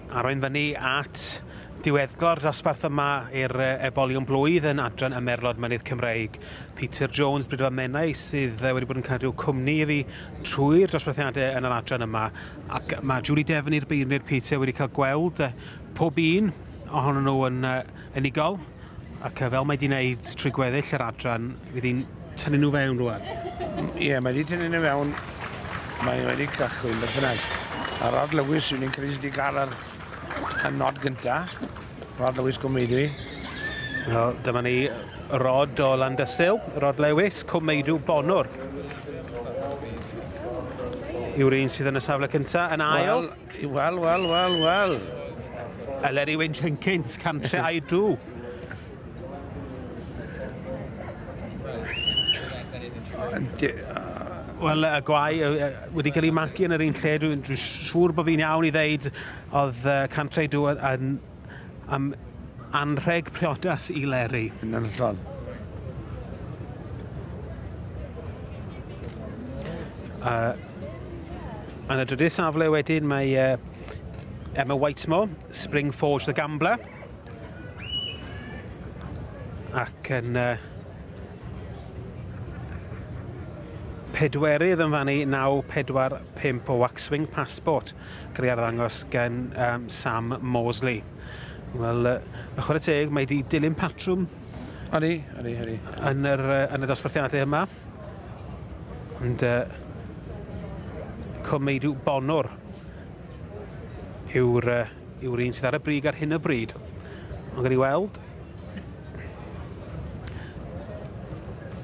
Arwain fyny at diweddglo'r dosbarth yma i'r ebolion blwydd yn adran y Merlod Mynydd Cymreig. Peter Jones, Brydfa Menai, sydd wedi bod yn cadw cwmni i fi trwy'r dosbarthiadau yn yr adran yma. Ac mae Julie Devon i'r beirniad, Peter, wedi cael gweld pob un ohonyn nhw yn unigol. Ac fel mae wedi wneud trwy gweddill yr adran, fydd hi'n tynnu nhw fewn rwan. Ie, yeah, mae wedi tynnu nhw fewn. Mae wedi cychwyn, beth bynnag. A Rod Lewis, yw'n credu sydd wedi cael yr y nod gynta. Rod Lewis Cwm Meudwy. Wel, dyma ni Rod o Landysul, Rod Lewis, Cwm Meidw, Bonwr. Yw'r un sydd yn y safle cynta. Yn ail... Wel, wel, wel, wel. Eleri Wyn Jenkins, Cantre I Do. Wel, y gwae wedi cael ei magu yn yr un lle, dwi'n dwi siŵr bod fi'n iawn i ddeud oedd Cantre I Do yn, am anrheg priodas i Leri. Yn hollol. Yn y drydydd safle wedyn mae Emma Whitemore, Spring Forge the Gambler. Ac yn pedwerydd yn fannu 945 o Waxwing Passport, cael ei arddangos gan Sam Mosley. Wel, y chwarae teg, mae wedi dilyn patrwm Odi, odi, odi. Yn y dosbarthiadau yma. Ond Cwm Meidw Bonwr yw'r yw un sydd ar y brig ar hyn o bryd. Ond gan i weld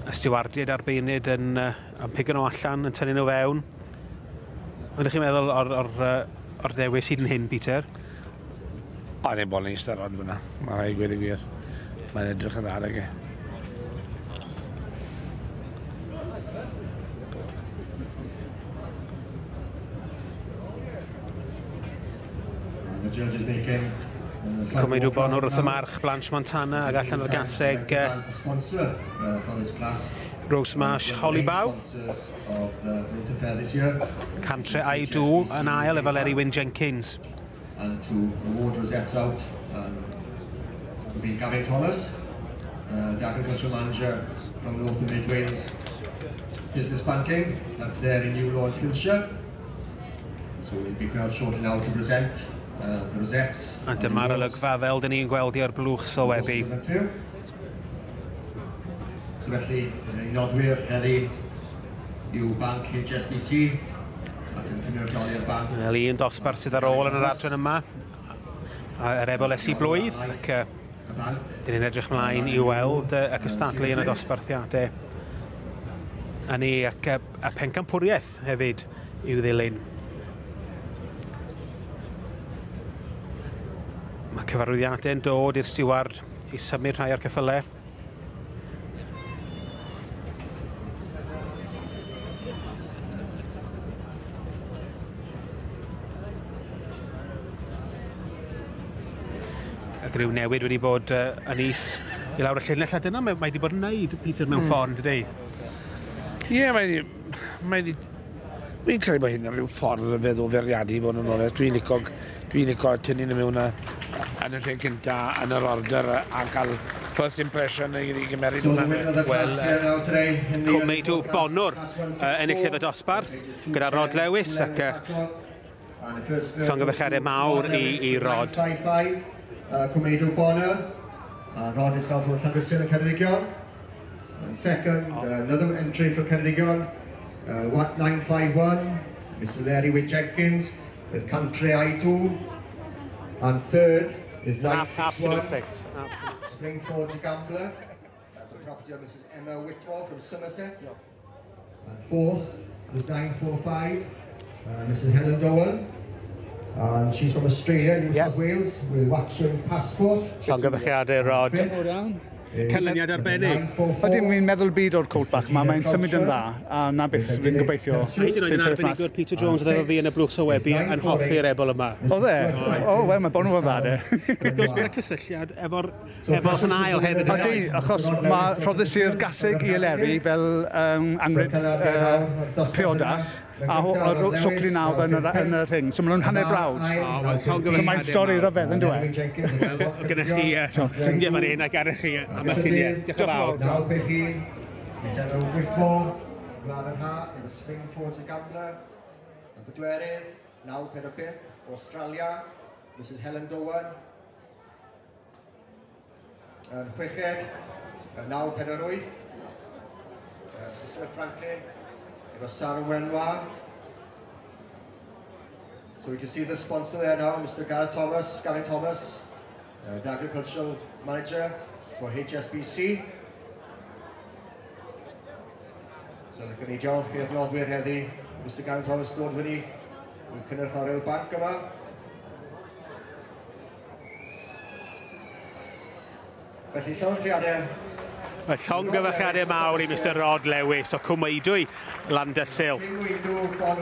y stiwardiaid a'r beirniaid yn pigo nhw allan, yn tynnu nhw fewn. Ydych chi'n meddwl o'r dewis hyd yn hyn, Peter? O, ddim bol ni'n eistedd rod fyna. Mae rhaid gweud y gwir. Mae'n edrych yn dda, nag e. The judges making Cwm Meidw Bonwr wrth y march, Blanche Montana ac allan o'r gaseg Rose Marsh Hollybough. Cantre I Do yn ail efo Leri Wyn Jenkins. And to award rosettes out will be Gavin Thomas, the Agricultural Manager from North and Mid Wales Business Banking up there in New Lord, Flintshire. So we'll be out shortly now to present the rosettes. A dyma'r olygfa fel dyn ni'n gweld i o'r blwch sylwebu. So felly, ein noddwyr heddi yw Banc HSBC ac yn cynrychioli'r banc. Wel, un dosbarth sydd ar ôl yn yr adran yma, yr ebolesi blwydd, ac dyn ni'n edrych mlaen i weld y cystadlu yn y dosbarthiadau. A ni ac y pencampwriaeth hefyd i'w ddilyn. Mae cyfarwyddiadau'n dod i'r stiward i symud rhai o'r ceffylau. Ac rhyw newid wedi bod yn is i lawr y llinell, a dyna mae wedi bod yn neud, Peter, mewn ffordd, yn dydi? Ie, mae wedi... Fi'n credu bod hyn yn rhyw ffordd o feddwl feirniadu, i fod yn onest. Dwi'n licio tynnu nhw mewn yn y lle cynta, yn yr order, a cael first impression i gymeryd hwnna. Wel, Cwm Meidw Bonwr enillydd y dosbarth gyda Rod Lewis ac llongyfarchiadau mawr i Rod. Cwm Meidw Bonwr, Rod is now from Llandysul yn Ceredigion. And second, another entry from Ceredigion, 951, Mr Larry Wyn Jenkins with Country I Do. And third is 961, Spring Forge Gambler, the property of Mrs Emma Whitmore from Somerset. And fourth was 945, Mrs Helen Dolan. And she's from Australia, New South Wales, with Waxwing Passport. Llongyfarchiadau, Rod. Canlyniad arbennig. Ydyn, fi'n meddwl byd o'r colt bach yma, mae'n symud yn dda, a na beth fi'n gobeithio. Hyd yn oed yn arbenigwr Peter Jones oedd efo fi yn y blwch sylwebu yn hoffi'r ebol yma. Oedd e? O, wel, mae bon o'n dda, de. Wrth gwrs, mae'n cysylltiad efo'r ebol llanael hefyd. Ydy, achos mae rhoddus i'r gaseg i Eleri fel angred priodas, a socli nawdd yn y rhing. So maen nhw'n hanner brawd. So mae'n stori ryfedd yn dweud. Wel, gyda chi ffrindiau fan hyn ac ar chi am y lluniau. Diolch yn fawr. 951, Miss Emma Whitmore, Gwlad yr Ha, efo Spring Forge y Gambler. Yn bedwerydd, 945, Australia, Mrs Helen Dowan. Yn chweched, 948, Sister Franklin, efo Sarah Wenwa. So we can see the sponsor there now, Mr. Gareth Thomas, Gavin Thomas, the Agricultural Manager for HSBC. So licen ni diolch i'r noddwyr heddi, Mr. Gavin Thomas dod fyny i'n cynrychioli'r banc yma. Felly llongyfarchiadau. Mae llongyfarchiadau mawr i Mr Rod Lewis o Cwmeidwy Landysul.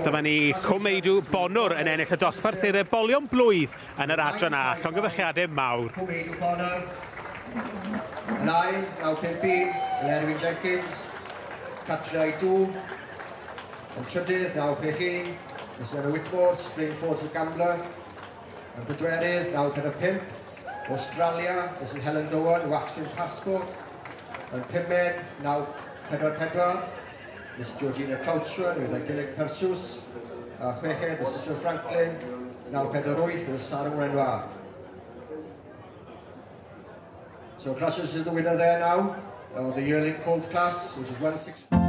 Dyma ni Cwmeidw Bonwr yn ennill y dosbarth i'r ebolion blwydd yn yr adran A. Llongyfarchiadau mawr. Cwmeidw Bonwr. Yn ail, 951, Elerwyn Jenkins, Catriau Dw. Yn trydydd, 961, Mrs Emma Whitmore, Spring Forge y Gambler. Yn bedwerydd, 945, Australia, Mrs Helen Dowan, Waxwing Passport. Yn pumed, 944, Miss Georgina Crouchman with Idyllic Perseus. A chweched, Mrs Sir Franklin, 948, with Sarah Renoir. So Crashers is the winner there now, the yearling colt class, which is 16.